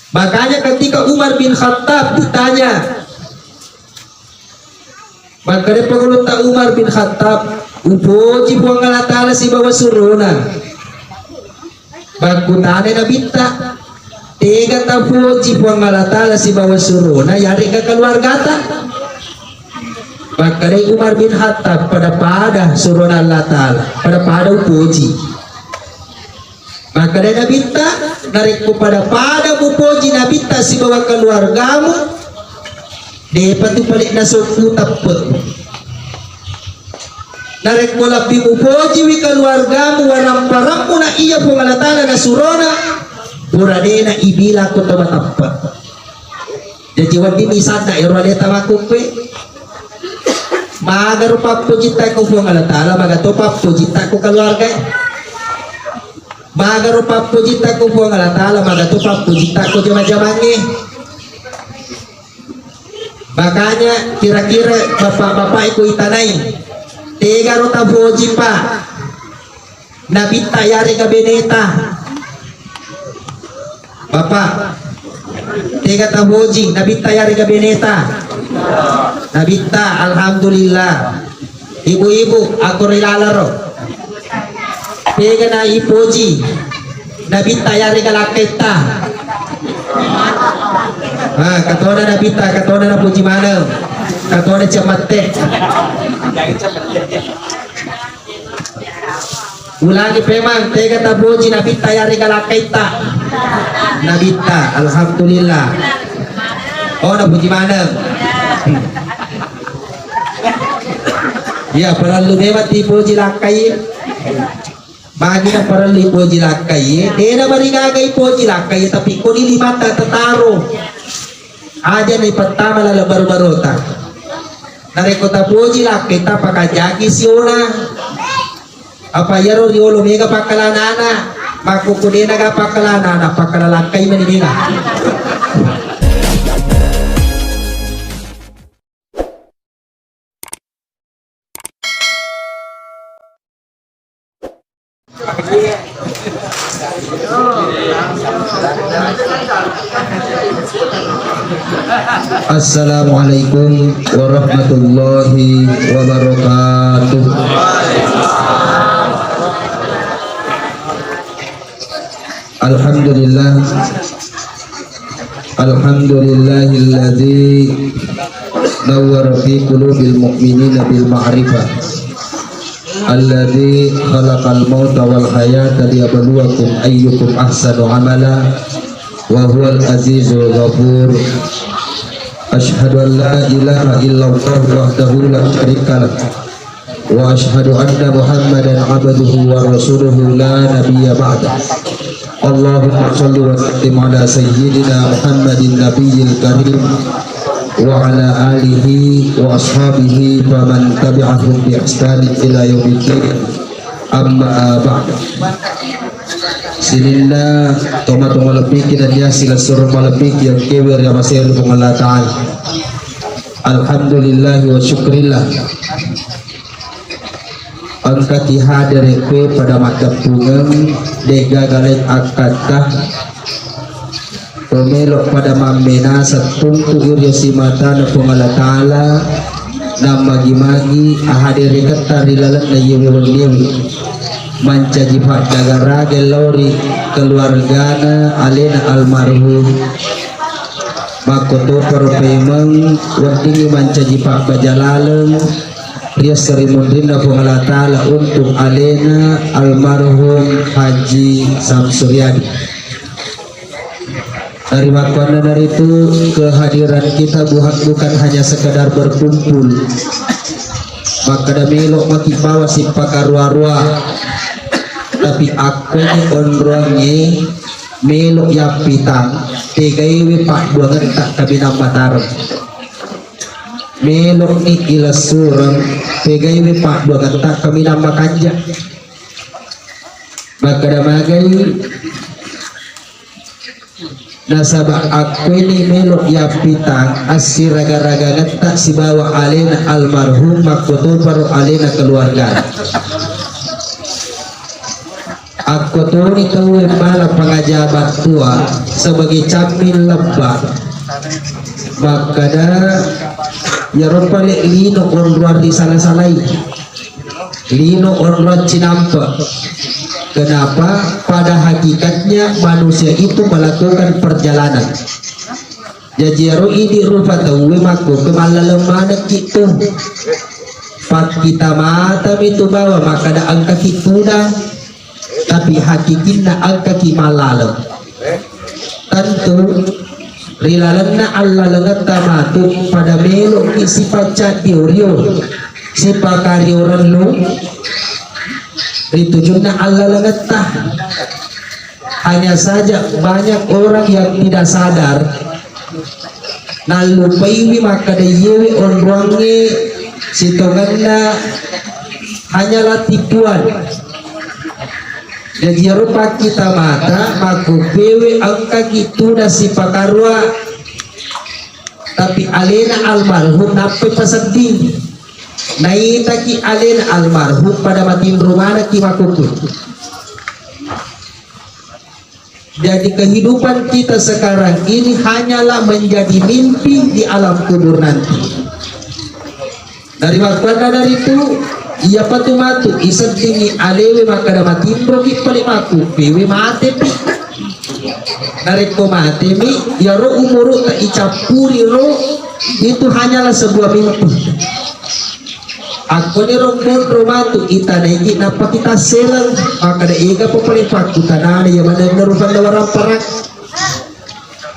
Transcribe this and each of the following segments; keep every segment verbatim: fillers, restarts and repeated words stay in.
Makanya ketika Umar bin Khattab ditanya, makkeda pangulutta Umar bin Khattab, "Upoji Puang Allah Ta'ala sibawa surona." Makkutanai Nabitta, "Tega tapoji Puang Allah Ta'ala sibawa surona, yaregga keluargata?" Makkedai Umar bin Khattab, "Pada-pada surona Allah Ta'ala, pada-pada upoji." Makkedai Nabitta, "Narekko pada-pada mupoji Nabitta sibawa keluargamu, depa tu pale nasokku teppe. Narekko lebbi mupojiwi keluargamu, waramparemmu na iya Puang Allah Ta'ala nasurona, pura dena ibilang ko to mateppe." Jaji wedding misalna ero aleta makkukue. Magaro pappojitta ko Puang Allah Ta'ala, magato pappojitta ko keluarga. Magaro pappojitta ko Puang Allah Ta'ala, magato pappojitta ko jama-jamangnge. Makanya kira-kira bapak-bapak iku itanai, tegaro tapoji, Pak? Nabitta yarega beneta. Bapak, tega tapoji Nabitta yarega beneta? Nabitta, alhamdulillah. Ibu-ibu, aku rilalaro. Tega na ipoji Nabitta yarega lakkaitta? Ah, katona Nabitta, katona napoji maneng. Katona cemette. Ulangi pemang, tega tapoji Nabitta yarega lakkaitta? Nabitta, alhamdulillah. Oh, napoji maneng. Iya, parellu memang tipoji lakkai. Magi na parellu ipoji lakkai? Dena marigaga ipoji lakkai, tapi koni limatta tataro. Aja ni pertama laleng baru-barota. Narekko tapoji lakkaita, pakajaki siona. Apa iyaro riolo mega pakkalanana, makkukku dena ga pakkalanana, pakkala lakkai mani mega. Assalamualaikum warahmatullahi wabarakatuh. Alhamdulillah. Alhamdulillahilladzi nawwara fi qulubil mu'minina bil ma'rifah. Alladzi khalaqal mauta wal hayata liyabluwakum ayyukum ahsanu amala wa huwal azizul ghafur. Asyhadu an la ilaha illallah wahdahu la syarikalah. Wa asyhadu anna Muhammadan abduhu wa rasuluhu la nabiyya ba'dah. Allahumma shalli wa sallim ala sayyidina Muhammadin nabiyil karim wa ala alihi wa ashabihi faman tabi'ahum bi ihsanin ila yaumiddin. Amma ba'd. Sininna tomatoa malebbiki nennia silessureng malebbiki engkae ri amaseru Puang Allah Ta'ala. Alhamdulillah wa syukrillah. Engkaki hadere kue pada maddeppungeng, de'gaga laing akkatta. To melo pada mammenaseng tungku iri simatana Puang Allah Ta'ala, nammagi-magi ahadereketta ri lalenna iyewe wenniewe. Mancaji paddagaraga lao ri keluargana alena almarhum. Makkotoparo paimeng weddingngi mancaji pabbaja laleng ri esso ri munrinna Puang Allah Ta'ala untuk alena almarhum Haji Samsuriadi. Narimakkuannanaritu kehadiran kita buhan-, bukan hanya sekedar berkumpul. Makkeda melo maki bawa sippakarua-rua, tapi akkueni onroangnge melo yappitang, tegaiwe padduangetta kaminang matareng. Meloni ilessureng, tegaiwe padduangetta kaminang makanja. Makkeda magai, nasaba akkueni melo yappitang assiraga-ragangetta sibawa alena almarhum, makkotoparo alena keluarga. Akkotoni tauwe mala pangaja battua sebagai camming lebba. Makkada, iyaro pale lino onroang risala-salai. Lino onroang cinampe. Kenapa? Pada hakikatnya manusia itu melakukan perjalanan. Jaji iyaro idi rupa tauwe makkukue mallaleng manekki tu. Pakkita matami tu bawa makkada engkaki tuda, tapi hakikinna engkaki mallaleng. Tentu ri lalenna allalengetta matu pada meloki sipacca dio-rio, sipakario rennu ri tujunna allalengetta. Hanya saja banyak orang yang tidak sadar, nallupaiwi makkada iyewe onroangnge sitongenna hanyalah tipuan. Jaji iyaro pakkita mata makkukkuewe engkaki tuda sipakarua, tapi alena almarhum nappai pasedding. Naitaki alena almarhum pada matinro manekki makkukkue. Jadi kehidupan kita sekarang ini hanyalah menjadi mimpi di alam kubur nanti. Dari makkuannanaritu, iyapatu matu iseddingngi alewe makkada matinroki pale makkukkuewe matepi. Narekko matemi, iyaro umuru'ta icappuri ro, itu hanyalah sebuah mimpi. Akkoniro monro matu itanaiki nappa kitasseleng, makkada ega pa pale pakkutanana iya manenna rupanna waramparang.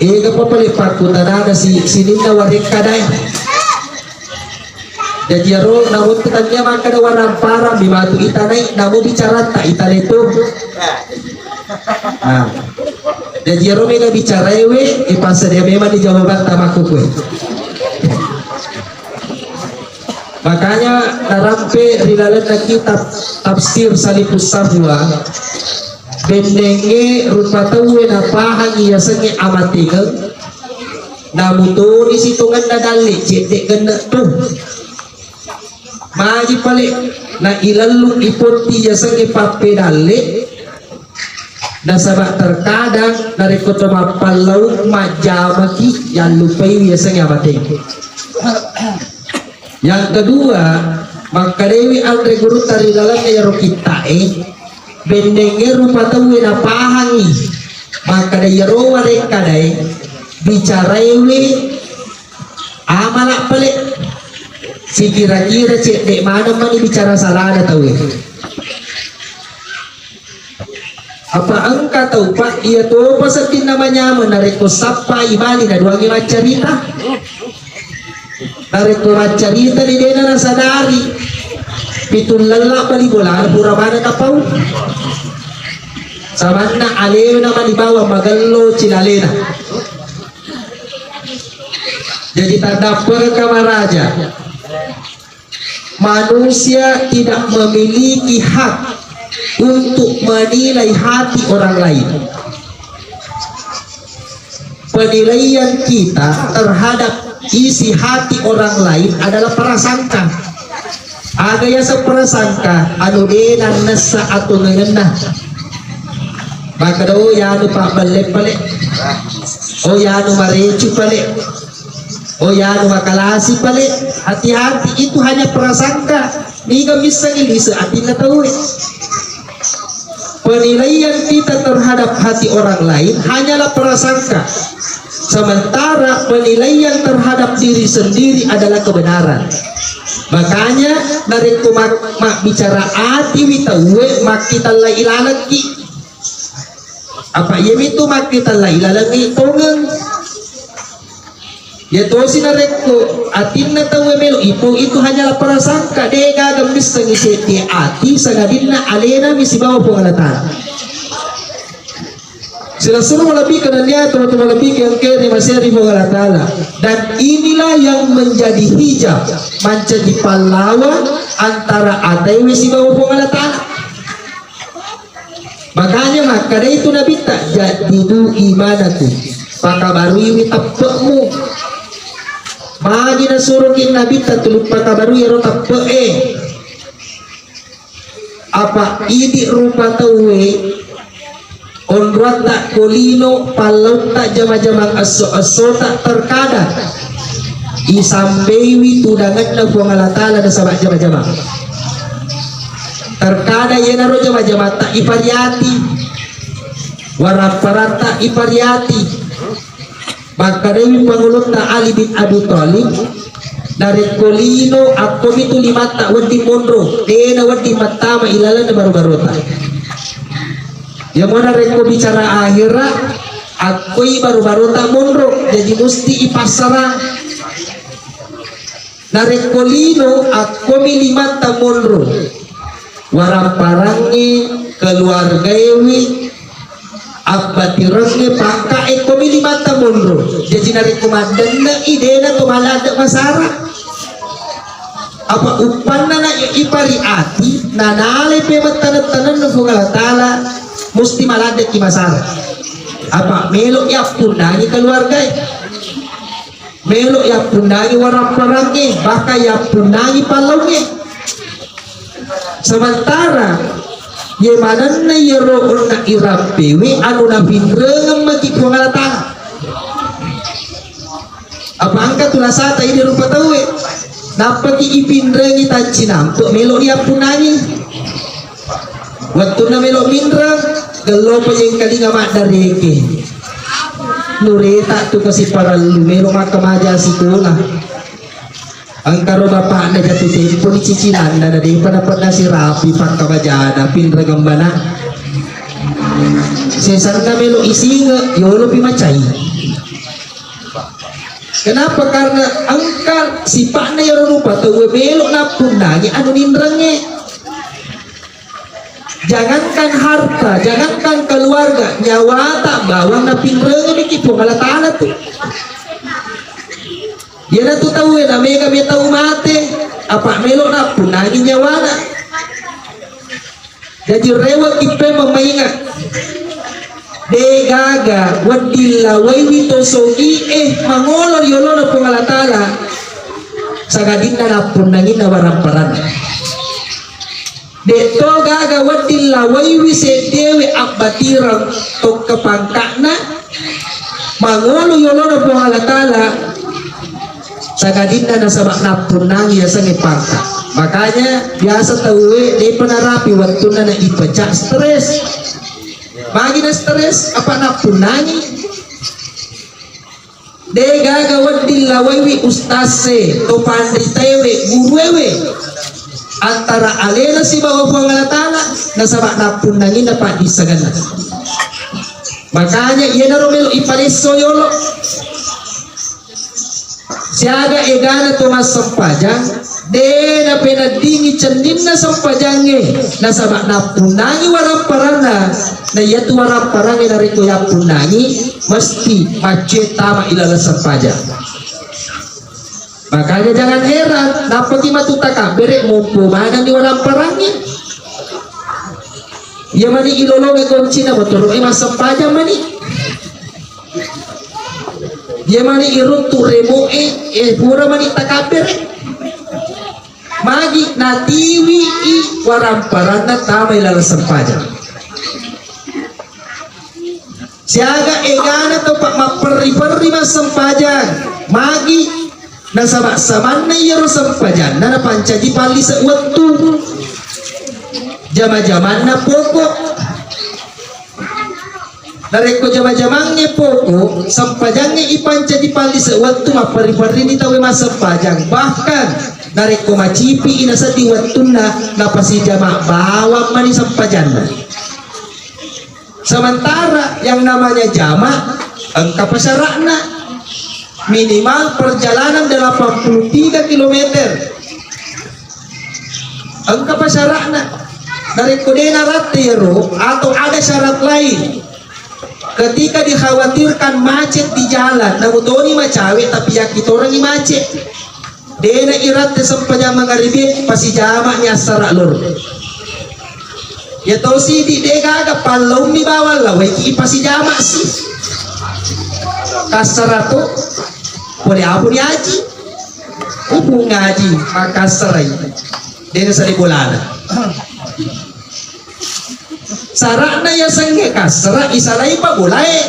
Ega pa pale pakkutanana si, sininna warekkadae. Jaji iyaro namun tu tania makkada waramparang mi matu itanai, namu bicaratta itanai tu. Ah. Jaji iyaro mega bicaraewe, ipassadia memang ni jawabatta makkukue. Makanya narampe ri lalenna kitab tafsir Salifus Safwa, bennengnge rupa tauwe napahangi yasengnge amatengeng, namutoni sitongenna dalle cedde genne tu. Magi pale na ilellung ipotti yasengnge pappedalle, nasaba terkadang narekko to mappallau majjamaki yallupai yasengnge amatengeng. Yang kedua, makkadewi anre gurutta ri lalenna iyaro kitta'e, bennengnge rupa tauwe napahangi makkada iyaro warekkadae bicaraewe amala pale, sikira-kira cedde maneng mani bicara salana tauwe. Apa engka tau, Pak, iya topa seddinna manyameng narekko sappai bali naduangi maccarita. Narekko maccarita ni dena nasadari, pitung lella bali bolana pura mana kapau. Samanna alena mani bawang magello cilalena. Jadi taddappekka maraja. Manusia tidak memiliki hak untuk menilai hati orang lain. Penilaian kita terhadap isi hati orang lain adalah prasangka. Aga yaseng prasangka? Anu de nannessa atungengenna. Makkada, oh, yanu pabbelle pale. Oh, yanu marecu pale. Oh, yanu makalasi pale. Hati-hati, itu hanya prasangka. Niga missengi lise atinna tauwe. Penilaian kita terhadap hati orang lain hanyalah prasangka. Sementara penilaian terhadap diri sendiri adalah kebenaran. Makanya, narekko mak-, mabbicara atiwi tauwe, makkitallai lalengki. Apa iyamitu makkitallai laleng tongeng. Iya tosi narekko atinna tauwe melo ipo, itu hanyalah prasangka, de gaga missengi seddi ati, sangadinna alena mi sibawa Puang Allah Ta'ala. Silessureng malebbi kenannia, teman-teman lebih ke engke ri maseri Puang Allah Ta'ala. Dan inilah yang menjadi hijab, menjadi pahlawan antara ataiwe sibawa Puang Allah Ta'ala. Makanya makkada itu Nabitta, "Jaddidu imanakum." Pakabaruiwi teppe'mu. Magi nasuroki Nabitta tulu pakabarui ero teppe'e. Apa idi rupa tauwe Onroatta ko lino, pallautta jama-jamang esso-essota, terkadang isambeiwi tudangenna Puang Allah Ta'ala nasaba jama-jamang. Terkadang iyanaro jama-jamatta ipariati, warapparatta ipariati. Makkedai pangulutta Ali bin Abi Thalib, narekko lino, akkomitu limatta wedding monro, dena wedding mattama ilalenna baro-barota. Yamo narekko bicara akhera, akkoi baro-barota monro, jaji musti ipassarang. Narekko lino, akkomi limatta monro, waramparangnge, keluargaewi, abbatirengnge, pangkae, komi limatta monro. Jaji narekko maddenne'i, dena to maladde masara. Apa uppanna na ipari ati, nanale pe mattaneng-tanenna Puang Allah Ta'ala, musti maladdeki masara. Apa melo yappunnangi keluargae. Melo yappunnangi waramparangnge, bahkan yappunnangi pallaungnge. Sementara ye manenna yero onna irappewe anu napinrengeng maki Puang Allah Ta'ala. Apa engka tu nasata idi rupa tauwe. Nappaki ipinrengi taccinampe melo yappunnangi. Wettunna melo minreng, gellopa yengkalinga maddareke. Nureta tu kasi parellu melo makkamaja sikola. Engkaro bapakna jatuh tempo di cicilanna, na depa napennasi rapi pakkamajana pinreng embana. Sesanna melo isinge, yolo pi macai. Kenapa? Karena engka sipa'na yero rupa tauwe melo nappunnangi anu ninrengnge. Jangankan harta, jangankan keluarga, nyawata bawang napinrengi miki Puang Allah Ta'ala tu. Iyanatu tauwe na mega me tau mate, apa melo nappunnangi nyawana. Jaji rewe kippe memainga. De gaga wedding lawaiwi to sogi e mangolo yolona Puang Allah Ta'ala. Sagadinna nappunnanginna waramparanna. De'to gaga wedding lawaiwi seddewe abbatireng tokka pangka'na mangolo yolona Puang Allah Ta'ala, sagadinna nasaba nappunnangi yasengnge pangka. Makanya biasa tauwe depa narapi wettunna na ipecat stres. Magi na stres apa nappunnangi? De gaga wedding lawaiwi ustazze, to panritaewe, guruewe antara alena sibawa Puang Allah Ta'ala, nasaba nappunnanginna paddissengenna. Makanya iyanaro melo iparesso yolo. Siaga egana to massempajang, de napeneddingi cenninna sempajangnge, nasaba nappunnangi waramparanna, na iyatu waramparangnge narekko yappunnangi, mesti maccue tama ilaleng sempajang. Makanya jangan heran, nappaki matu takabbere mompo manenni waramparangnge. Iya mani ilolongi goncina motoro'e massempajang mani. Iya mani iruntu remo'e, eh, pura mani takabbere. Magi natiwi i waramparanna tamai laleng sempajang. Siaga egana topa mapperri-perri massempajang. Magi nasaba samanna iyaro sempajanna napancaji pallise wettu. Jama-jamanna poko. Narekko jama-jamangnge poko, sempajangnge ipancaji pallise wettu, mapperri-perrini tauwe massempajang. Bahkan narekko macipi i nasedding wettunna, napasijama bawang mani sempajanna. Sementara yang namanya jama engka pasyara'na, minimal perjalanan delapan puluh tiga kilometer. Engka pasyara'na. Narekko de naratte iyaro atau ada syarat lain, ketika dikhawatirkan macet di jalan, namutoni macawe tapi yakkitorengngi macet, de na iratte sempajang mangaribi, pasijama'ni assara loro. Iya tosi di de gaga pallaummi bawang lawaiki ipasijama si. Kassara to, pole abu ni aji. Upung ngaji, makkassarai. Dena sari bolana. Sara'na yasengnge kassara isalai pa bolae.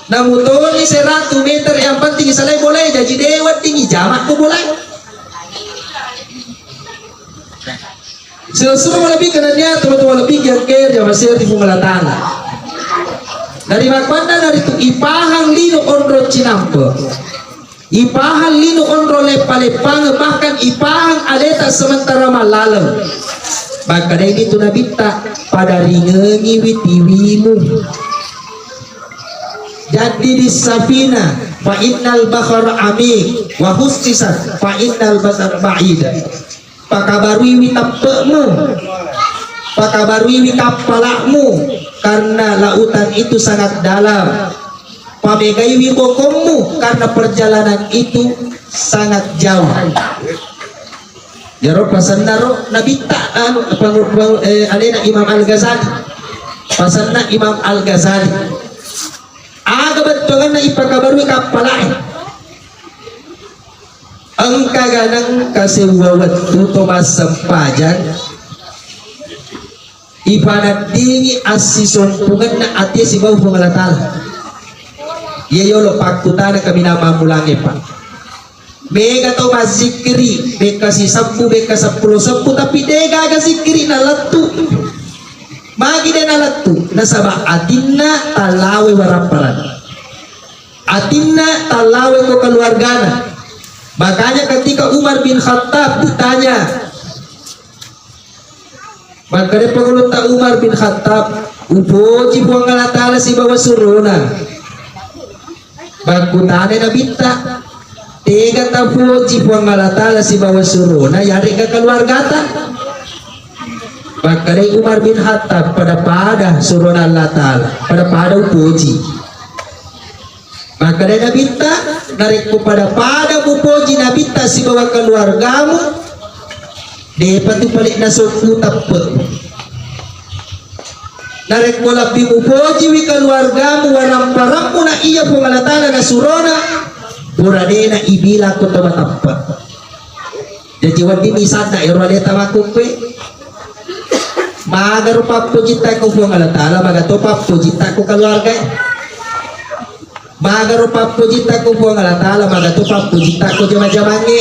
Namutoni seratu meter, yang penting isalai bolae, jaji de wedding ijama ko bolae. Silessureng malebbi kenannia tomatoa malebbi kiangke jama seri Puang Allah Ta'ala. Narimakkuannanaritu ipahang lino onrong cinampe. Ipahang lino onrong leppa-leppangeng, bahkan ipahang aleta sementara mallaleng. Makkedai tu Nabitta, padaringengiwi tiwimu. Jaddidis safina fa innal bahra amiq wa khussisat fa innal bahra ba'id. Pakabaruiwi tappe'mu, pakabaruiwi kappala'mu, karena lautan itu sangat dalam. Pamegaiwi kokommu, karena perjalanan itu sangat jauh. Jaro pasennaro Nabitta, anu, pangu-, pangu-, eh, alena Imam Al-Ghazali. Pasenna Imam Al-Ghazali. Aga bettuanganna ipakabarui kappala'e? Engka ganeng kasewwa wettu to massempajang, ipaneddingi assisompungenna atie sibawa Puang Allah Ta'ala. Iya yolo pakkutana kaminang mammulangnge, Pak. Mega tau mazzikkiri, bekka sisebbu, bekka seppulo sebbu, tapi degaga zikkiri nalettu. Magi de nalettu? Nasaba atinna tallawe warapparan. Atinna tallawe ko keluargana. Makanya ketika Umar bin Khattab ditanya, makkeda pangulutta Umar bin Khattab, upoji Puang Allah Ta'ala sibawa surona. Makkutana Nabitta, tega tapoji Puang Allah Ta'ala sibawa surona, yarega keluargata? Makkedai Umar bin Khattab, pada-pada surona Allah Ta'ala, pada-pada upoji. Makkedai Nabitta, narekko pada-pada mupoji Nabitta sibawa keluargamu, depa tu pale nasokku teppe. Narekko lebbi mupojiwi keluargamu, waramparemmu na iya Puang Allah Ta'ala nasurona, pura dena ibilang ko to mateppe. Jaji wedding misalna ero aleta makkukue. Magaro pappojitta ko Puang Allah Ta'ala, magato pappojitta ko keluarga. Magaro pappojitta ko Puang Allah Ta'ala, magato pappojitta ko jama-jamangnge.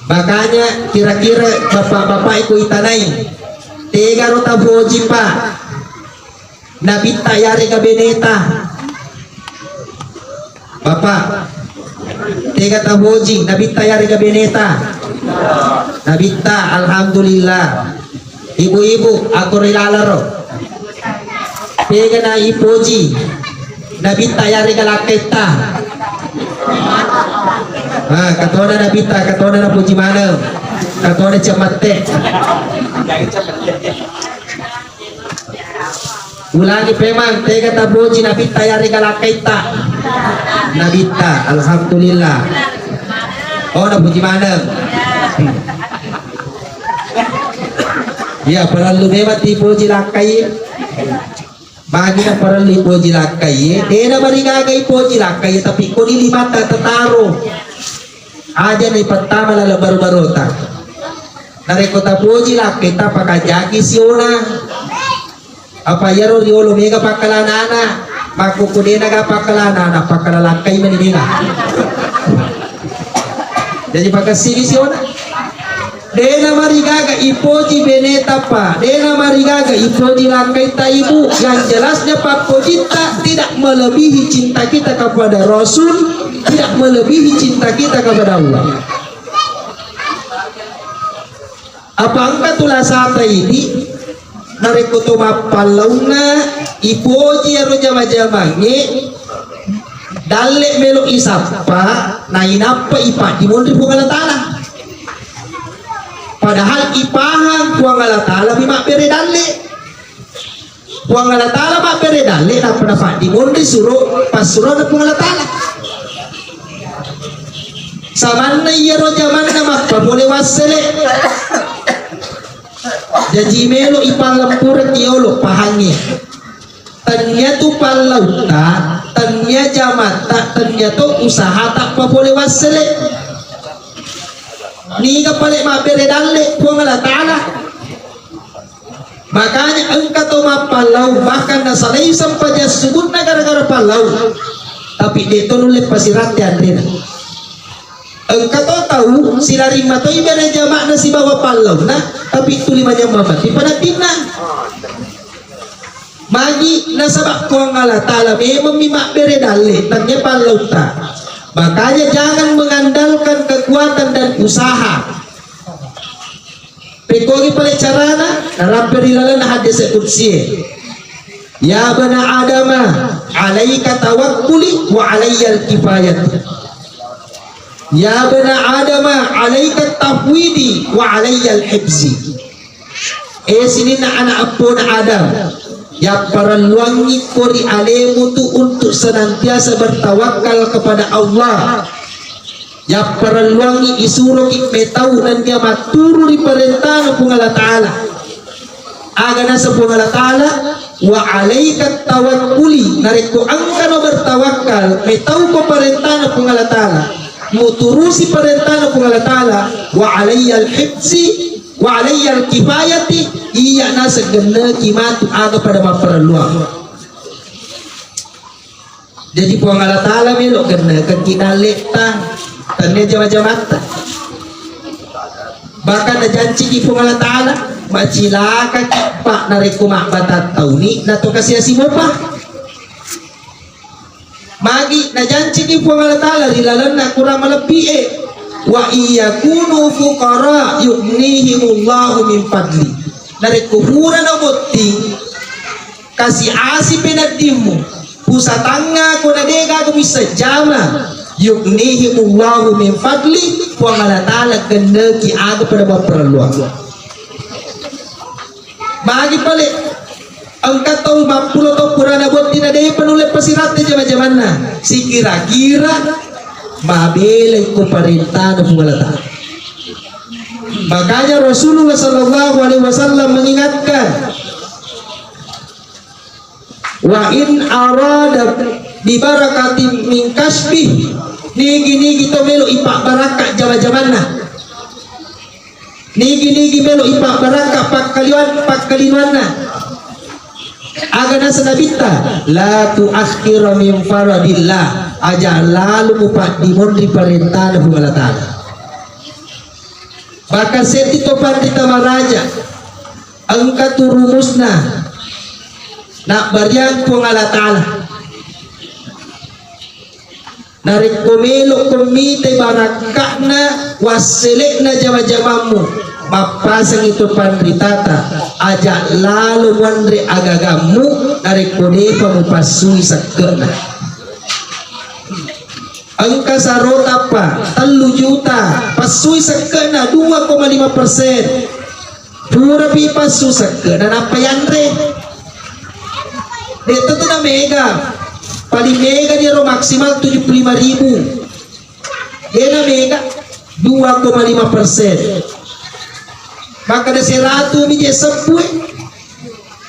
Makanya kira-kira bapak-bapak iku itanai, tegaro tapoji, Pak. Nabitta yarega beneta. Bapak, tega tapoji Nabitta yarega beneta? Nabitta, alhamdulillah. Ibu-ibu, aku rilalaro. Tega na ipoji Nabitta yarega lakkaitta? Ah, katona Nabitta, katona napoji maneng. Katona cemmette. Ulangi pemang, tega tapoji Nabitta yarega lakkaitta? Nabitta, alhamdulillah. Oh, napoji maneng. Iya, parellu memang tipoji lakkai. Magi na parellu ipoji lakkai. Dena marigaga ipoji lakkai, tapi koni limatta tataro. Aja na ipattama laleng baro-barota. Narekko tapoji lakkaita, pakajaki siona. Apa iyaro riolo mega pakkalanana, makkukku dena ga pakkalanana, pakkala lakkai mani mega. Jadi pakessigi siona. Dena marigaga ipoji beneta, Pak. Dena marigaga ipoji lakkaitta, Ibu. Yang jelasnya pappojitta tidak melebihi cinta kita kepada Rasul, tidak melebihi cinta kita kepada Allah. Apa engka tu lasata idi, narekko to mappallaunna ipoji iyaro jama-jamangnge, dalle melo isappa, nainappa ipaddimonri Puang Allah Ta'ala. Padahal ipahang Puang Allah Ta'ala mi mabbere dalle. Puang Allah Ta'ala mabbere dalle, nappa napaddimonri suro, passurona Puang Allah Ta'ala. Samanna iyaro jamanna mappapole wassele. Jaji melo ipallempureng yolo pahangnge. Tennia tu pallautta, tennia jamatta, tennia to usahata papole wassele. Niga pale mabbere dalle Puang Allah Ta'ala. Makanya engka tau mappallau, bahkan nasalai sempajang subunna gara-gara pallau. Tapi de' to nulle pasiratte anrena. Engka to tau silaring matoi bere jama'na sibawa pallauna, tapi tuli manyamma mati panaddinna. Magi nasaba Puang Allah Ta'ala memang mi mabbere dalle, tania pallautta. Makanya jangan mengandalkan kekuatan dan usaha. Pekkogi pale carana, narampe ri lalenna hadis qudsi e. Ya bana Adama, alaika tawakkuli wa alayyal kifayat. Ya bana Adama, alaika tafwidi wa alayyal hifzi. Eh, sininna anak eppona Adam, yapparelluangi ko ri alemu tu untuk senantiasa bertawakal kepada Allah. Yapparelluangngi isuroki metau nennia matturu ri parentana Puang Allah Ta'ala. Aga naseng Puang Allah Ta'ala, wa alaika tawakkuli, narekko engkano bertawakal, metau ko parentana Puang Allah Ta'ala, muturusi parentana Puang Allah Ta'ala, wa alayyal hifzi, wa alayyal kifayati, iya naseng genneki matu aga pada mapparelluang. Jadi Puang Allah Ta'ala melo gennekekki dalletta, tania jama-jamatta. Bahkan najanciki Puang Allah Ta'ala, macilakaki pa narekko mabbata tauni nato kasi-asi mopa. Magi najanciki Puang Allah Ta'ala ri lalenna Quran malebbi e, wa iyakunu fuqara yughnihimullahu min fadli. Narekko pura nabotting, kasi-asi peneddimmu, pusatangnga ko na degaga misseng jama, yughnihimullahu min fadli, Puang Allah Ta'ala genneki aga pada mapparelluang. Magi pale engka tau mappulo tau purana botting na depa nulle pasiratte jama-jamanna, sikira-kira mabelai ko parentana Puang Allah Ta'ala. Makanya Rasulullah sallallahu alaihi wasallam mengingatkan, wa in arada bi barakatin min kasbih, nigi-nigi to melo ipabbarakka jama-jamanna, nigi-nigi melo ipabbarakka pakkaliwan-, pakkalinoanna. Aga naseng Nabitta, la tuakhkhira min faradillah, aja lalu mupaddimonri parentana Puang Allah Ta'ala. Bahkan seddi to panrita maraja, engka tu rumusna nabbariang Puang Allah Ta'ala. Narekko melo ko mitai barakka'na wassele'na jama-jamammu, mappasangi to panritata, aja lalo muanre agagammu narekko depa mupassui sekke'na. Engka sarota pa tellu juta, passui sekke'na dua koma lima persen. Purapi passu sekke'na nappa yanre. De' tentu na mega. Paling mega dia ro maksimal tujuh puluh lima ribu. De' na mega, dua koma lima persen. Maka de' seratu mi je seppu e.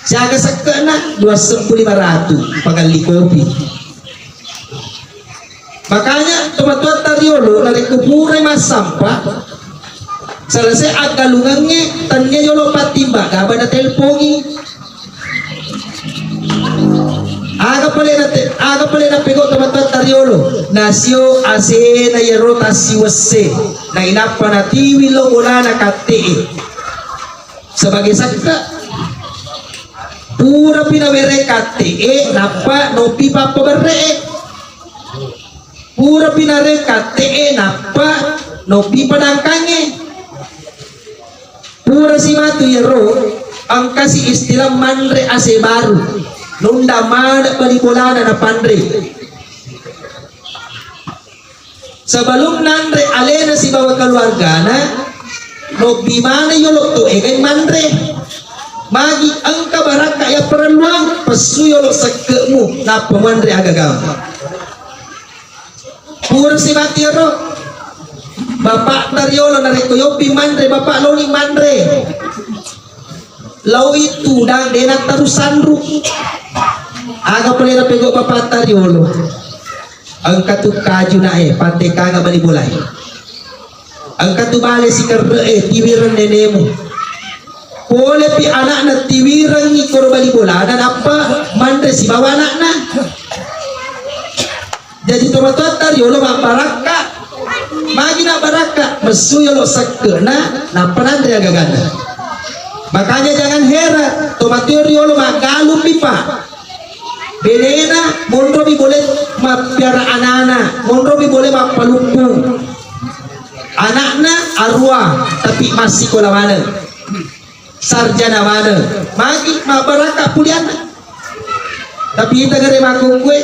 Siaga sekke'na dua seppu lima ratu pagalli kopi. Makanya tomatoatta riolo narekko purai massampa, selesai aggalungengnge, tennia yolo pattimba gaba na telpongi. Aga pale na te-, aga pale na pego tomatoatta riolo, nasio asena yero tassiwesse, nainappa natiwi lo bolana katte'e. Sebagai sakke, purapi nawereng katte'e, nappa nobbi pappaberre'e. Purapi nareng katte'e, nappa nobbi padangkangnge. Pura si matu yero, engkasi istilah manre ase baru. Nunda maneng bali bolana napanre. Sebelum nanre alena sibawa keluargana, nobbi maneng yolo to egai manre. Magi engka barakka yapparelluang, pessu yolo sekke'mu, nappa manre agagamu. Pura si matu yero, bapakta riolo narekko yobbi manre, bapak loni manre. Lao itu dan dena terus sanru. Aga pale na pego bapakta riolo. Engka tu kaju nae, pante kanga bali bolai. Engka tu bale sikerre e, tiwireng nenemu. Polepi ana'na tiwirengngi koro bali bolana, nappa manre sibawa ana'na. Jaji tomatoatta riolo mabbarakka. Magi nabbarakka? Messu yolo sekke'na, nappa nanre agaganna. Makanya jangan heran, tomatoa riolo maggalummi, Pak. Benena monromi bole mappiara anana, monromi bole mappaluppu. Anakna arua, tapi massikola maneng. Sarjana maneng. Magi mabbarakka pulianna. Tapi ita gare makkukue,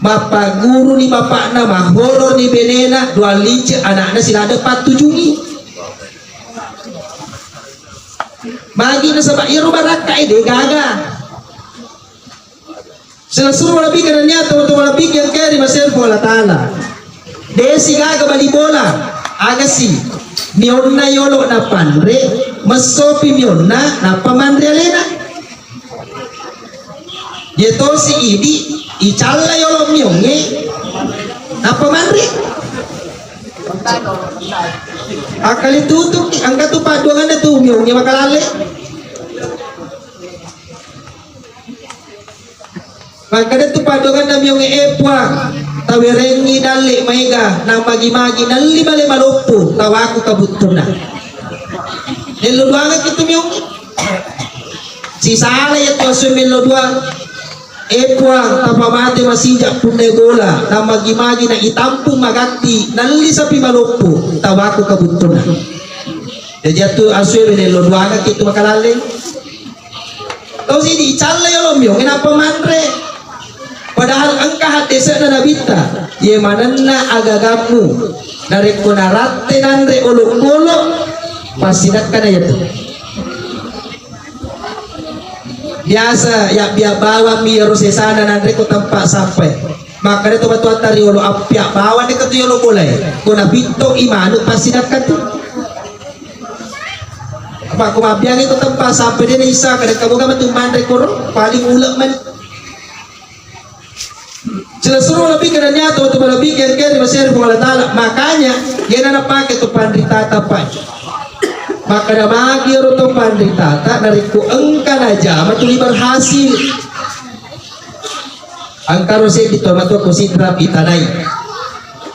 mappaguruni bapakna, mahoroni benena, dua lice anakna silada pattujungi. Magi nasaba iyaro barakka e de gaga. Silessureng malebbiku nennia tomatoa malebbiku engkae ri masero Puang Allah Taala. De sigaga bali bola, agasi mionna yolo napanre, messopi mionna nappa manre alena. Ye tosi idi, icalla yolo miongnge, nappa manre. Akkali tutuki, engka tu padduanganna tu miongnge makalalle. Makkeda tu paddoanganna miongnge, "E Puang, tawerengngi dalle maega, namagi-magi nelli bale maloppo, tawaku kabuttuna." Nello duangekki tu miongnge. Sisala iya tu asue mello duang. "E Puang, tapamate masija punna bola, namagi-magi na itampung magatti, nelli sapi maloppo, tawaku kabuttuna." Jaji atu asue mello duangekki tu makalalle. Tosi dicalla yolo miongnge nappa manre. Padahal engka haddese'na Nabitta, "Ye manenna agagammu, narekko naratte nanre olokolo, passidakkana yatu." Biasa yabbia bawammi yero sesana nanre ko tempat sampai. Makkeda to batuatta riolo, "Appia bawang de ketu yolo bolae. Ko napitto i manu passidakka tu." Apa ko mabbiangngi ko tempat sampai de naissa, kada kaboga matu manre koro, paling ulek mani. Silessureng malebbiku nennia tomatoa malebbiku engkae ri masero Puang Allah Taala. Makanya, yena napake tu panritata pai. Makkeda magi ero to panritata, narekko engka najama tuli berhasil. Engkaro seddi tomatoa ko Sidrap itanai.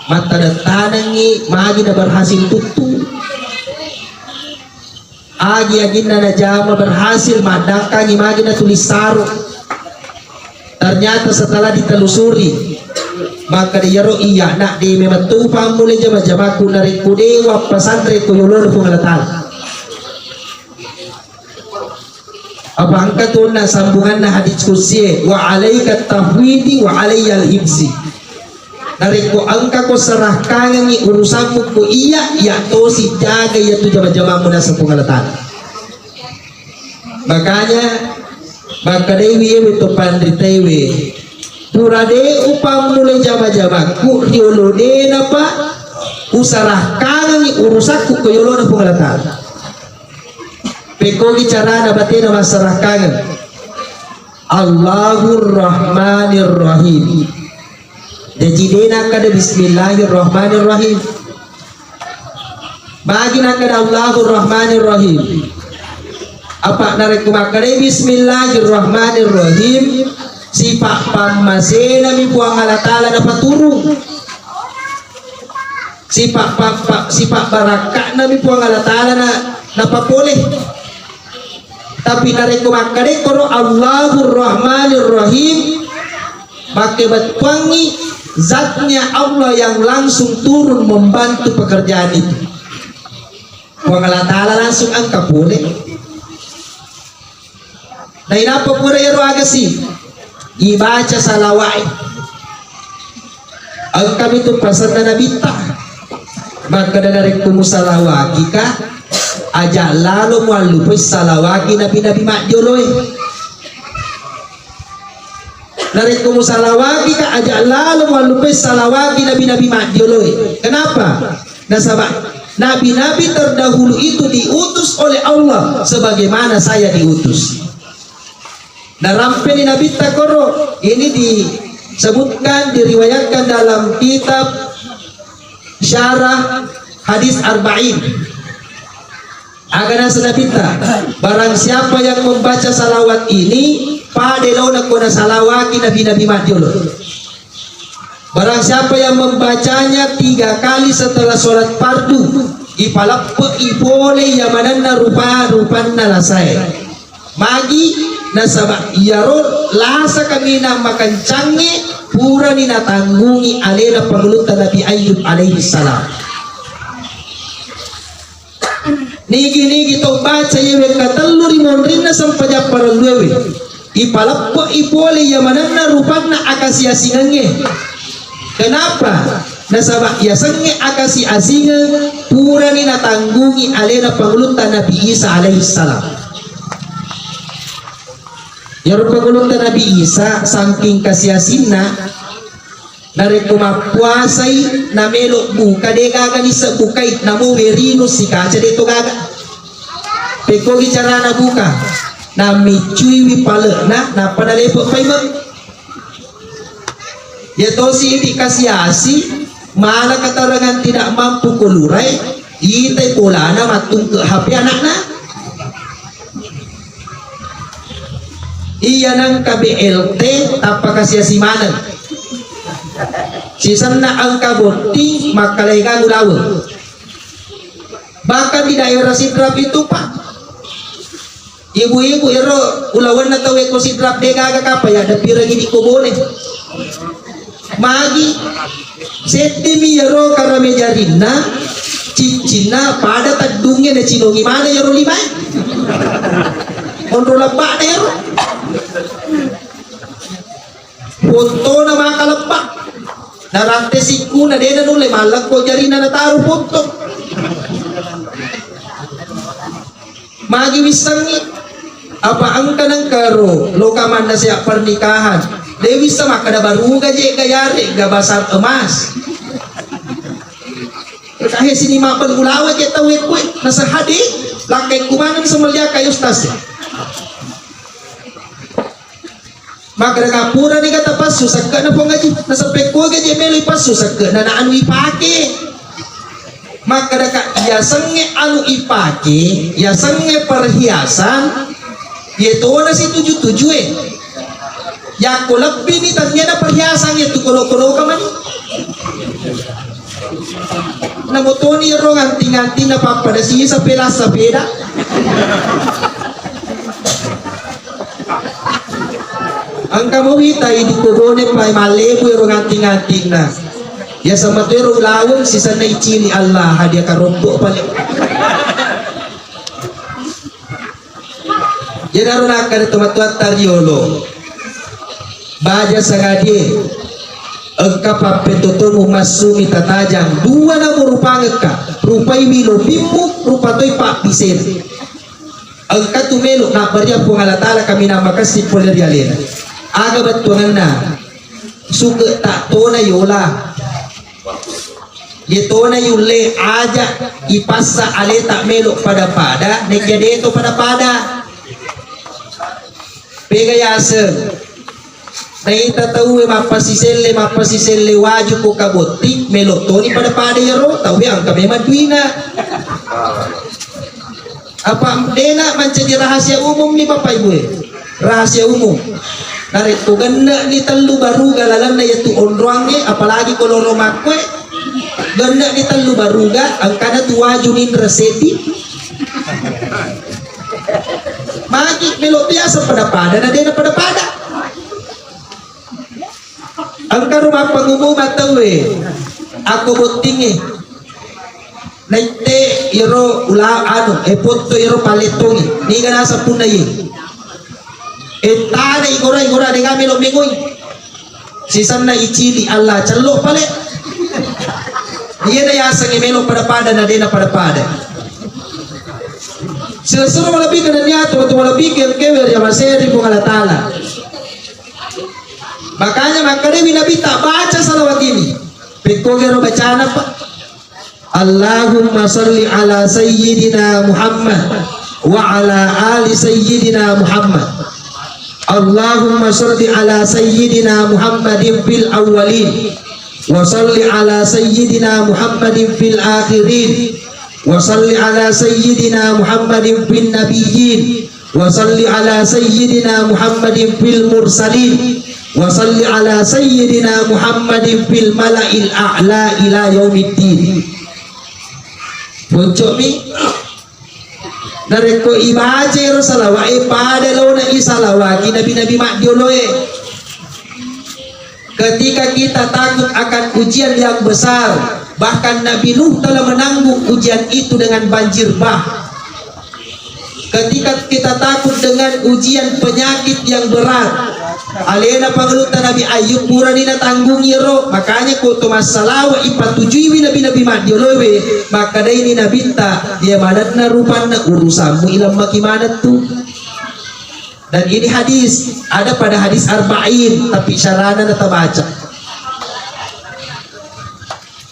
Mattadettanengngi magi na berhasil tuttu. Agi-aginna najama berhasil, maddangkangi magi natulis saro. Ternyata setelah ditelusuri, makkeda iyaro iyana de memang tu pammulai jama-jamaku narekko de wappasanre ko yolona Puang Allah Taala. Apa engka tu onna sambunganna hadis qudsi e, "Wa alaika tafwidi wa alayyal hibsi." Narekko engkako serahkangengngi urusammu ko iya, iya tosi jaga iyatu jama-jamammu naseng Puang Allah Taala. Makanya, makkedaiwi ewe to panritaewe, "Pura de upammulai jama-jamakku riolo de napa usarahkangengngi urusakku ko yolona Puang Allah Taala." Pekkogi carana batena massarahkangeng. Allahur Rahmanir Rahim. Jaji de nakkeda Bismillahirrahmanirrahim. Magi nakkeda Allahur Rahmanir Rahim? Apa narekko makkedai Bismillahirrahmanirrahim, sipa pammasenami Puang Allah Taala napaturung. Sipa pa-, pa-, sipa barakka'nami Puang Allah Taala na, napapole. Tapi narekko makkedai koro Allahur Rahmanir Rahim, makkebettuangngi zatnya Allah yang langsung turun membantu pekerjaan itu. Puang Allah Taala langsung engka pole. Nainappa pura iyaro agasi, ibaca salawa'e. Engkami tu pasenna Nabitta. Makkeda narekko musalawakika, aja lalo muallupai salawaki nabi-nabi majjoloe. Narekko musalawakika, aja lalo muallupai salawaki nabi-nabi majjoloe. Kenapa? Nasaba nabi-nabi terdahulu itu diutus oleh Allah sebagaimana saya diutus. Narampeni Nabitta koro, ini disebutkan, diriwayatkan dalam kitab Syarah Hadis Arba'in. Aga naseng Nabitta, barang siapa yang membaca salawat ini, pada laona ko nasalawaki nabi-nabi majjolo. Barang siapa yang membacanya tiga kali setelah sholat fardu, ipaleppe'i pole iya manenna rupa-rupanna lasae. Magi? Nasaba iyaro lasa kaminang makencangnge purani natanggungi alena pangulutta Nabi Ayyub alaihi salam. Nigi-nigi tau baca iye wekka tellu ri monrinna sempajang parelluewe, ipaleppe'i pole iya manenna rupanna akasiasingengnge. Kenapa? Nasaba yasengnge akasiasingeng purani natanggungi alena pangulutta Nabi Isa alaihi salam. Iyaro pangulutta Nabi Isa, saking kasiasinna, narekko mappuasai namelo buka, de gaga nisseng bukai, namo werino sikaca de to gaga. Pekkogi carana buka, namiccuiwi pale'na, nappa nalepe paimeng. Iya tosi idi kasiasi, mala katarangan tidak mampu ko lurai, itai bolana mattungke H P anakna. Iya nengka B L T tappa kasiasi maneng. Sisenna engka botting makkalegang ulaweng. Bahkan di daerah Sidrap itu, Pak, ibu-ibu ero ulawenna tau eko Sidrap de gaga kapa ya, ada pirang ini kobone. Magi seddimi ero karame jarinna, ciccinna pada teddungnge na cinongi mana ero limae. Onro lebbak ero. Fontona maka lebbak. Narante sikkuna dena nulle mallekko jarina nataru foto. Magi wissengngi apa engka nengkaro loka manna seak pernikahan. De wissa makkada baruga je ga yare ga basar emas. Kahe sini mapen ulawa je tau ekue nasahadi lakkai kumaneng semelia kayu stas. Makkadaka purani ga tapassu sekke'na Puang Haji, nasaba pekko ga je melo ipassu sekke'na na anu ipake. Makkadaka yasengnge anu ipake, yasengnge perhiasan, ye tona situju-tujue. Yakko lebbini tanniana perhiasan ye tu kolo-koloka mani. Namo toni ero nganti-nganti na pappada sisa pela sapeda. Engka mo wita idi kobone pai mallebu ero nganti-ngantinna. Ya sama tu ero ulaweng sisenna icili Allah hadiah karompo pale. Iyanaro nakkeda tomatoatta riolo, baja sangadie, engka pappetotomu massumi tatajang, dua namo rupangekka, rupaiwi lopimmu, rupa toi pabbisena. Engka tu melo nabbaria Puang Allah Taala kaminang makessing pole ri alena. Aga bettuangenna? Suke tak tona yola. Ye tona yulle aja ipassa aleta melo pada-pada, nekia deto pada-pada. Pega yaseng. Naita tauwe mappasiselle, mappasiselle waju ko kabotting, melo toni pada-pada yero, tauwe engka memang duina. Apa dena mancaji rahasia umum ni Bapak Ibu e? Rahasia umum. Narekko genne ni tellu baruga lalenna yatu onroangnge, apalagi ko loro makkue, genne ni tellu baruga, engkana tu waju ninre seddi. Magi melo biasa pada-pada, na dena pada-pada. Engka ro mappangumuma tauwe akko bottingnge. Naitte iyaro ula anu, e, potto iyaro pallettongnge. Niga naseng punna iye. E, tana igora-igora dega melo mengoi. Sisenna icili Allah cello pale. Iyena yaseng melo pada-pada na dena pada-pada. Sesuro malebbi kennia tu, tu malebbi ke kewe ria maseri Puang Allah Taala. Makanya makkedawi Nabitta, baca salawat ini. Pekkogero bacana, Pak. Allahumma salli ala sayyidina Muhammad wa ala ali sayyidina Muhammad. Allahumma salli ala sayyidina Muhammadin fil awwalin wa salli ala sayyidina Muhammadin fil akhirin. Wa salli ala sayyidina Muhammadin fin nabiyyin, wa salli ala sayyidina Muhammadin fil mursalin, wa salli ala sayyidina Muhammadin fil mala'il a'la ila yaumiddin. Bocco'mi. Narekko ibacai ro salawa'e, pada lona isalawaki nabi-nabi maddioloe. Ketika kita takut akan ujian yang besar, bahkan Nabi Nuh telah menanggung ujian itu dengan banjir bah. Ketika kita takut dengan ujian penyakit yang berat, alena pangelutta Nabi Ayub purani natanggungi ero, makanya ko to massalawa ipatujuiwi nabi-nabi maddioloe, makkadaini nabitta, iya manenna rupanna urusanmu ilammaki manettu. Dan ini hadis, ada pada hadis arba'in, tapi syarana natabaca.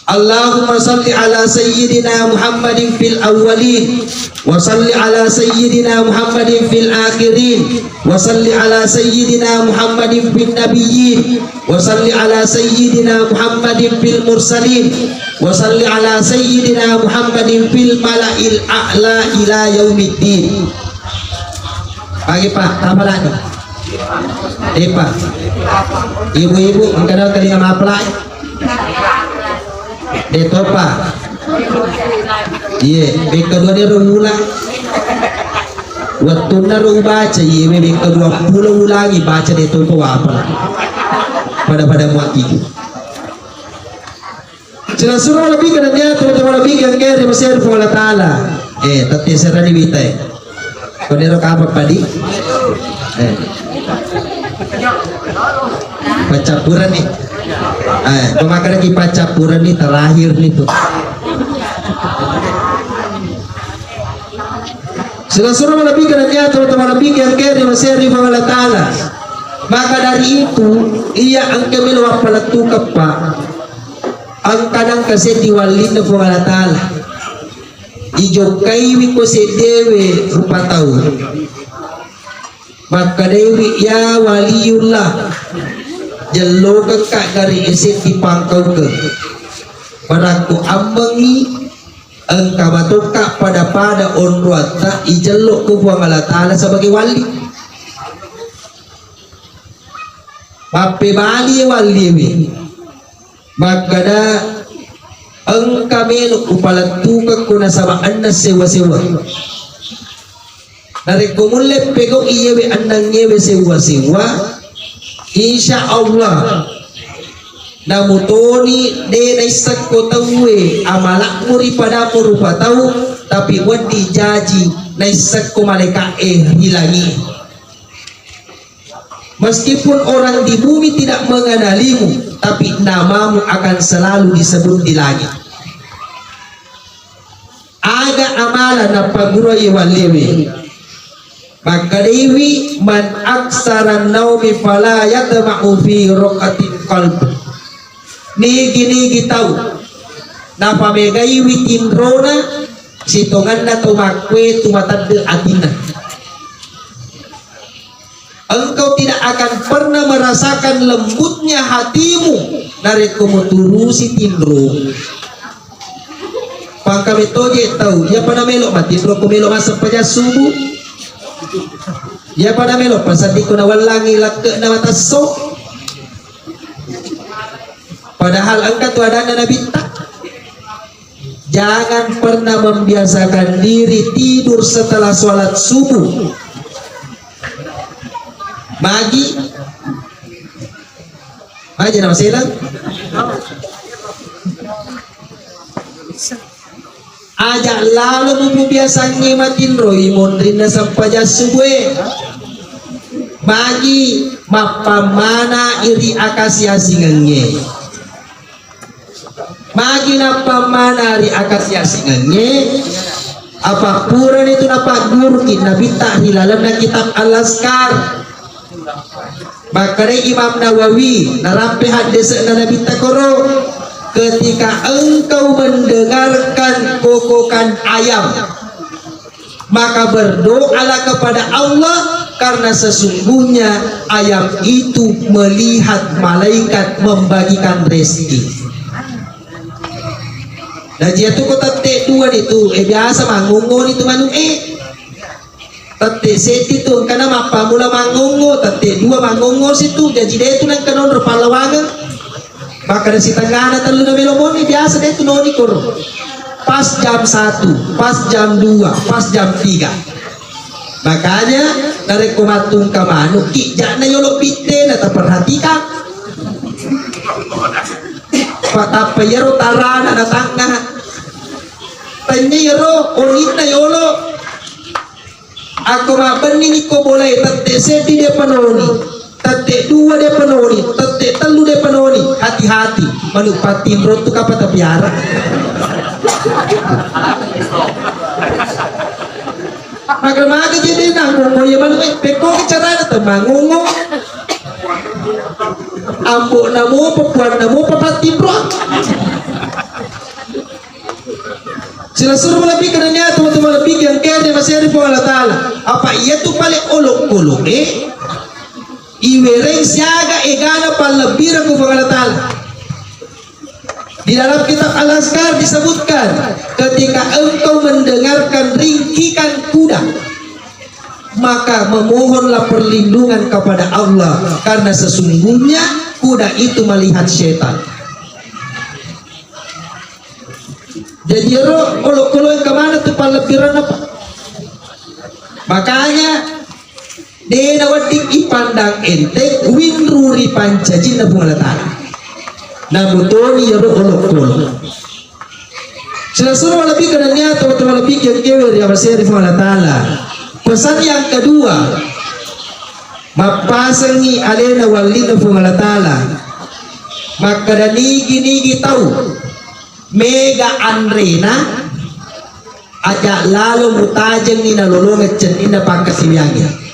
Allahumma salli ala sayyidina Muhammadin fil awwalin, wa salli ala sayyidina Muhammadin fil akhirin, wa salli ala sayyidina Muhammadin fil nabiyyin, wa salli ala sayyidina Muhammadin fil mursalin, wa salli ala sayyidina Muhammadin fil mala'il a'la ila yaumiddin. Pagi, Pak, apa lagi? Depa. Ibu-ibu, engka dua kali nama apa lagi? Detopa. Iye, bekka dua dero ulang. Wettunna ro ubaca, iye, bekka dua pulo ulangi baca detopa wapa. Pada-pada muaki. Silasurro lebih ke dunia, teman-teman lebih yang kere masih ada Puang Allah Ta'ala. Eh, tapi serani bita, eh. Koniro kapang padi? Eh. Paccappuren nih. Eh, pemakan lagi paccappuren nih terakhir nih tuh. Silasurro lebih ke dunia, teman-teman lebih yang kere masih ada Puang Allah Ta'ala. Maka dari itu, iya engka melo wappalettukeng, Pak. Engka nengka seddi wallinna Puang Allah Ta'ala. Ijokkaiwi ko seddewe rupa tau. Makkedaiwi, "Ya waliyullah, jellokekka gari seddi pangkaukeng. Barakku ammengi, engka matokka pada-pada onroatta ijello ko Puang Allah Ta'ala sebagai wali." Mappebali walliwi. Makkeda, "Engka melo upalettukekko nasaba enneng sewwa-sewwa." Narekko mulle pegau iyewe ennengngewe sewwa-sewwa, insya Allah namutoni de naissekko tauwe amalakmu ri padammu rupa tau, tapi wedding jaji naissekko malaeka'e ri langi. Meskipun orang di bumi tidak mengenalimu, tapi namamu akan selalu disebut di langit. Aga amala napagurui wallewe. Makkedaiwi, "Man aksara naumi fala yatma'u fi rokatin qalb." Nigi-nigi tau napamegaiwi tinrona, sitongenna tau makkuetu matedde atinna. Engkau tidak akan pernah merasakan lembutnya hatimu narekko muturusi tinro. Pangka metoje tau, iya pada melo matinro ko melo massempajang subuh. Iya pada melo pasaddi ko nawellangi lakke'na matesso. Padahal engka tu adanna Nabitta. Jangan pernah membiasakan diri tidur setelah sholat subuh. Magi, magi nama selang. Aja lalo mubiasangngi matinroi monrinna sempajang subuh e. Magi mappammana iri akasiasingengnge. Magi nappammana ri akasiasingengnge, apa purani tu napagguruki Nabitta ri lalenna kitab Al-Azkar. Makkedai Imam Nawawi, narampe haddese'na Nabitta koro, "Ketika engkau mendengarkan kokokan ayam, maka berdoalah kepada Allah, karena sesungguhnya ayam itu melihat malaikat membagikan rezeki." Jaji iyatu ko tette dua ni tu, eh, biasa mangongo ni tu manu e. Tette seddi tu, engkana mappamula mangongo, tette dua mangongo si tu, jaji de tu nengka nonro pallawangeng. Makkeda sitengana tellu na melo moni, biasa de tu noni koro. Pas jam satu, pas jam dua, pas jam tiga. Makanya, narekko mattungka manu, ki ja'na yolo bitte na taperhatikan. Patappa yero tarana na tangnga. Tanya yero oninna yolo. Ako mabbenni ni ko bolai tette seddi de panoni. Tette dua de panoni, tette tellu de panoni, hati-hati, manu patinro tu kapa tapiara. Maga-maga jadi nanggung ya manu, eh, pekko carana temangungu. Ambo namo papuan namo papatinro. Silassuru malebbi kenania teman-teman lebih yang kaya masih ada Allah Ta'ala. Apa iya tu paling olok-olok, eh? Iwereng siaga egana pallebbireng ku Puang Allah Ta'ala. Di dalam kitab Al-Azkar disebutkan, ketika engkau mendengarkan ringkikan kuda, maka memohonlah perlindungan kepada Allah, karena sesungguhnya kuda itu melihat setan. Jadi ero olok-olok yang kemana tu pallebbiranna, Pak? Makanya de nawedding ipandang enteng winru ri pancajinna Puang Allah Ta'ala. Namutoni ero olok-olok. Silassuru malebbi kenania teman-teman lebih yang kewe ri amaseri Puang Allah Ta'ala. Pesan yang kedua, mappasengi alena wallinna Puang Allah Ta'ala. Makkeda nigi-nigi tau mega anrena, aja lalo mutajengi nalolongeng cenninna pakkasiwiangnge.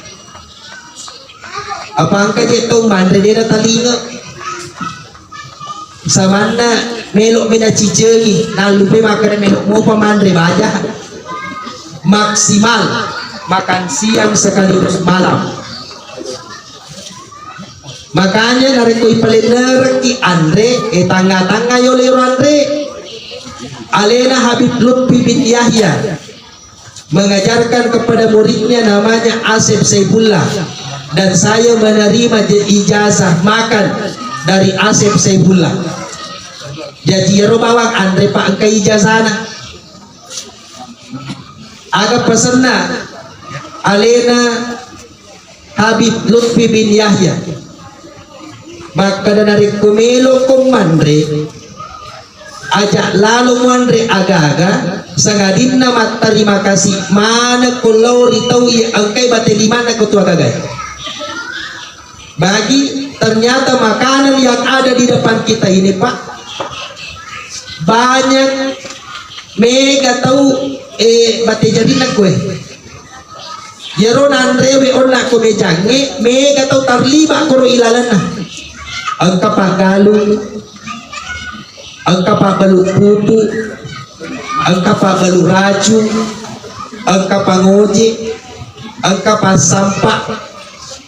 Apa engka je tau manre de natalinga. Samanna melo mi nacicengi, nallupe makkeda melo mopa manre baja. Maksimal makan siang sekaligus malam. Makanya narekko ipalennerekki anre, eh, tangnga-tangnga yolero anre. Alena Habib Lutfi bin Yahya mengajarkan kepada muridnya namanya Asep Saifullah, dan saya menerima je-, ijazah makan dari Asep Saifullah. Jaji ero bawang anre, Pak, engka ijazahna. Aga pesenna alena Habib Lutfi bin Yahya. Makkeda narekko meloko manre, aja lalo muanre aga-aga, sangadinna mattarima kasih manekko lao ri tau iya engkai bate limanna ko tu aga-agae. Bagi ternyata makanan yang ada di depan kita ini, Pak, banyak mega tau, eh, bate jarinna kue. Iyaro nanrewe onna ko mejangnge, mega tau tarliba koro ilalenna. Engka paggalung, engka pabbalu pupu, engka pabbalu racung, engka pangoje, engka passampa,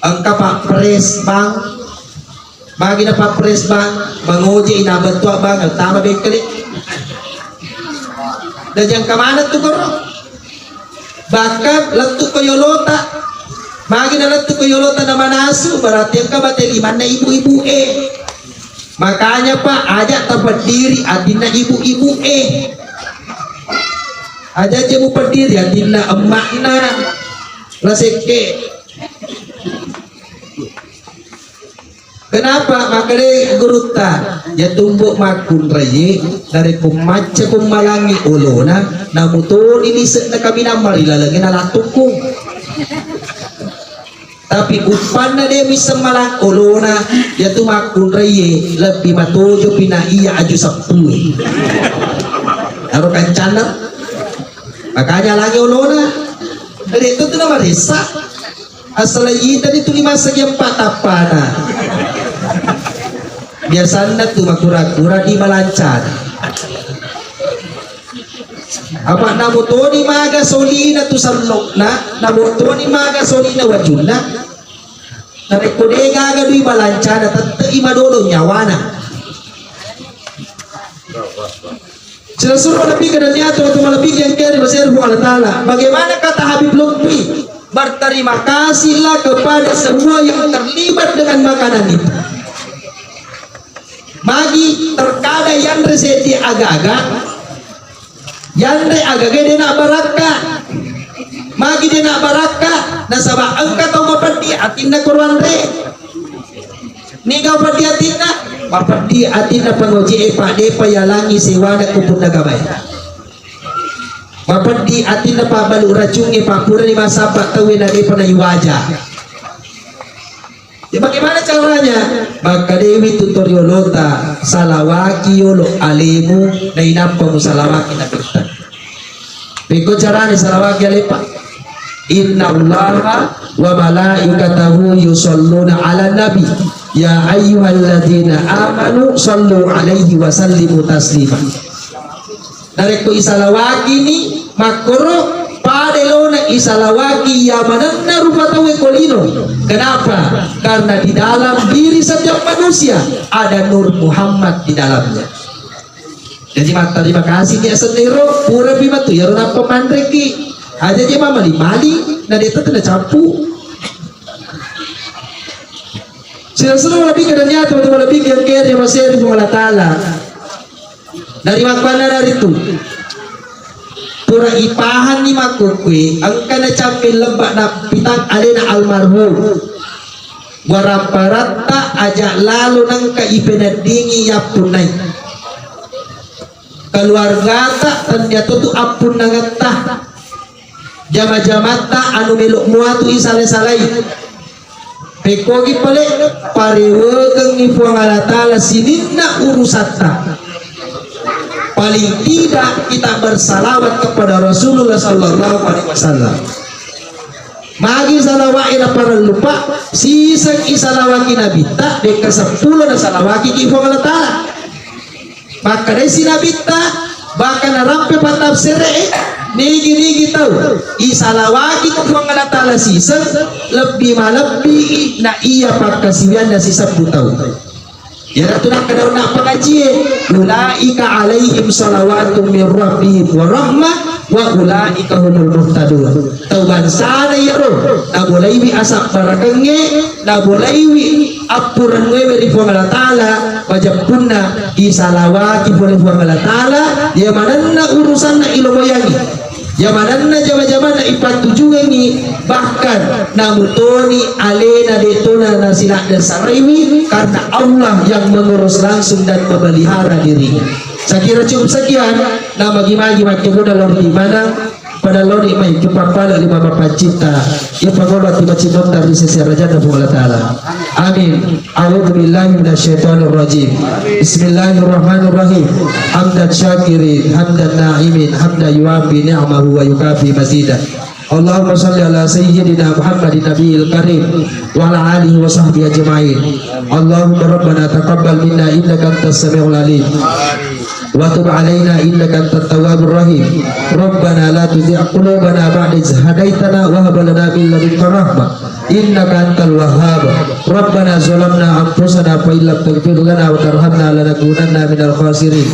engka pappres bang. Magi na pappres bang, mangoje ina bettua bang, tama bekkele. Da jangka maneng tu koro. Bahkan lettu ko yolota. Magi na lettu ko yolota na manasu, berarti engka bate limanna ibu-ibu e. Makanya, Pak, aja tapeddiri atinna ibu-ibu e. Aja je mupeddiri atinna emmakna. Lasekke. Kenapa? Makkeda gurutta, ya tumbo makkunraie, narekko macca ko malangi olona, namutoni lise'na kaminang marilalengnge nalattukku. Tapi uppanna de misseng malang olona, ya tu makkunraie lebbi matojo pina iya aju seppue. Aro kancanna, makanya langi olona, de tu tu namaressa. Assalai itani tuli massagi empa tappana. Biasanna tu makura-kura di malancana. Apa namutoni maga solina tu sallokna, namutoni maga solina wajunna. Narekko de gaga dui malancana, tette'i madolo nyawana. Silessureng malebbiku dan niatu untuk malebbiku yang keri masih Allah Ta'ala. Bagaimana kata Habib Lutfi? Berterima kasihlah kepada semua yang terlibat dengan makanan itu. Magi terkadang yanre seddi aga-aga, yanre aga-aga de' na barakka. Magi de' na barakka, nasaba engka tau mapeddi atinna ko anre. Niga mapeddi atinna? Mapeddi atinna pangoje'e, Pak, de'pa yalangi sewana ko punna gabae. Mapeddi atinna pabbalu racungnge, Pak, purani massappa tauwe na de'pa naiwaja. Ya, bagaimana caranya? Makkedai tu toriolota, salawaki yolo alemu, nainappa musalawaki Nabitta. Pekko carana salawaki alepa? Inna Allaha wa malaikatahu yusalluna ala nabi. Ya ayyuhalladzina amanu sallu alaihi wa sallimu taslima. Narekko isalawakini, makkoro pada elona isalawaki iya manenna rupa tauwe ko lino. Kenapa? Karena di dalam diri setiap manusia ada Nur Muhammad di dalamnya. Jadi, matterima kasih ki asenna iro, purapi matu iyaro nappa manreki. Aja je mamali-mali, na de' tette nacappu. Silessureng malebbiku dan niatu untuk malebbiku yang keri masih Allah Ta'ala. Dari makkuannana ritu, pura ipahanni makkukkue, engka nacapping lebba' nappitang alena almarhum. Warapparatta aja' lalo nengka ipeneddingi yappunnai. Keluargata tennia totu appunnangetta. Jama-jamatta anu melo' muatu isala-salai. Pekkogi pale, parewekengngi Puang Allah Ta'ala sininna urusatta. Paling tidak kita bersalawat kepada Rasulullah sallallahu alaihi wasallam. Magi salawa'e naparellu, Pak, siseng isalawaki Nabitta, dekka seppulo nasalawaki ki Puang Allah Ta'ala. Makkedai si Nabitta, bahkan narampe pattafsere, nigi-nigi tau isalawaki ko Puang Allah Ta'ala siseng, lebbi malebbi na iya pakkasiwianna sisebbu tau. Iyanatu nakkeda onna pengajié, ulaika alaihim salawatun min rabbihim wa rahmah wa ulaika humul muhtadun. Tau bangsana iyaro nabolaiwi asabbarakengnge, nabolaiwi appurennuéwé ri Puang Allah Ta'ala, majeppunna isalawaki polé Puang Allah Ta'ala, iya manenna urusanna ilomoyangi. Iya manenna jama-jamanna ipattujuengngi, bahkan namutoni alena dé'tona nasiladde saraiwi, karena Allah yang mengurus langsung dan memelihara dirinya. Saya kira cukup sekian, namagi-magi makkebuna lori di mana, pada lori mai cupappala lima mapancita, ipangolo ati macinonta ri sese rajanna Puang Allah Ta'ala. Amin. A'udzu billahi minasyaitonir rajim. Bismillahirrahmanirrahim. Hamdan syakirin, hamdan na'imin, hamdan yuwafi ni'amahu wa yukafi mazidah. Allahumma shalli ala sayyidina Muhammadin nabiyil karim wa ala alihi wa sahbihi ajma'in. Allahumma rabbana taqabbal minna innaka antas samiul alim. Wa tub alaina innaka antat tawwabur rahim. Rabbana la tuzigh qulubana ba'da idh hadaytana wa hab lana min ladunka rahmah innaka antal wahhab. Rabbana zalamna anfusana fa illam taghfir lana wa tarhamna lanakunanna minal khasirin.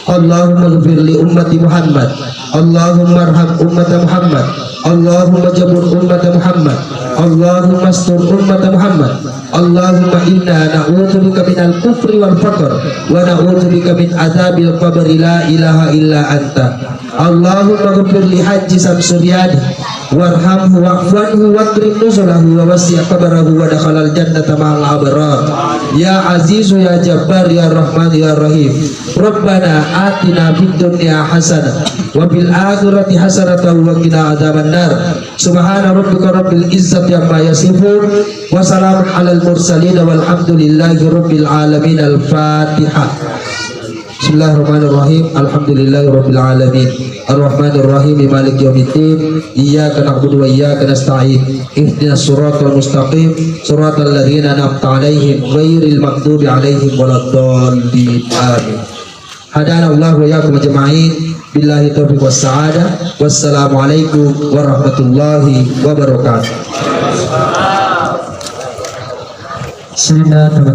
Allahumma ighfir li ummati Muhammad. Allahumma arham ummata Muhammad. Allahumma jabur ummata Muhammad. Allahumma astur ummata Muhammad. Allahumma inna na'udzubika minal kufri wal faqr wa na'udzubika min adzabil qabri la ilaha illa anta. Allahumma ghfir li Haji Samsuryadi warhamhu wa'fu anhu wa akrim nuzulahu wa wasi' qabrahu wa dakhalal jannata ma'al abrar. Ya Azizu ya Jabbar ya Rahman ya Rahim. Rabbana atina fid dunya hasanah wa fil akhirati hasanatan wa qina adzabannar. Subhana rabbika rabbil izzati amma yasifun. Wa salamun alal mursalin walhamdulillahi rabbil alamin. Al-Fatihah. Bismillahirrahmanirrahim. Alhamdulillahi rabbil alamin. Arrahmanirrahim. Maliki yaumiddin. Iyyaka na'budu wa iyyaka nasta'in. Ihdinas siratal mustaqim. Siratal ladzina an'amta 'alaihim ghairil maghdubi 'alaihim waladdallin. Amin. Hadana Allah wa iyyakum ajma'in. Billahi taufiq was sa'adah. Wassalamualaikum warahmatullahi wabarakatuh. Sininna teman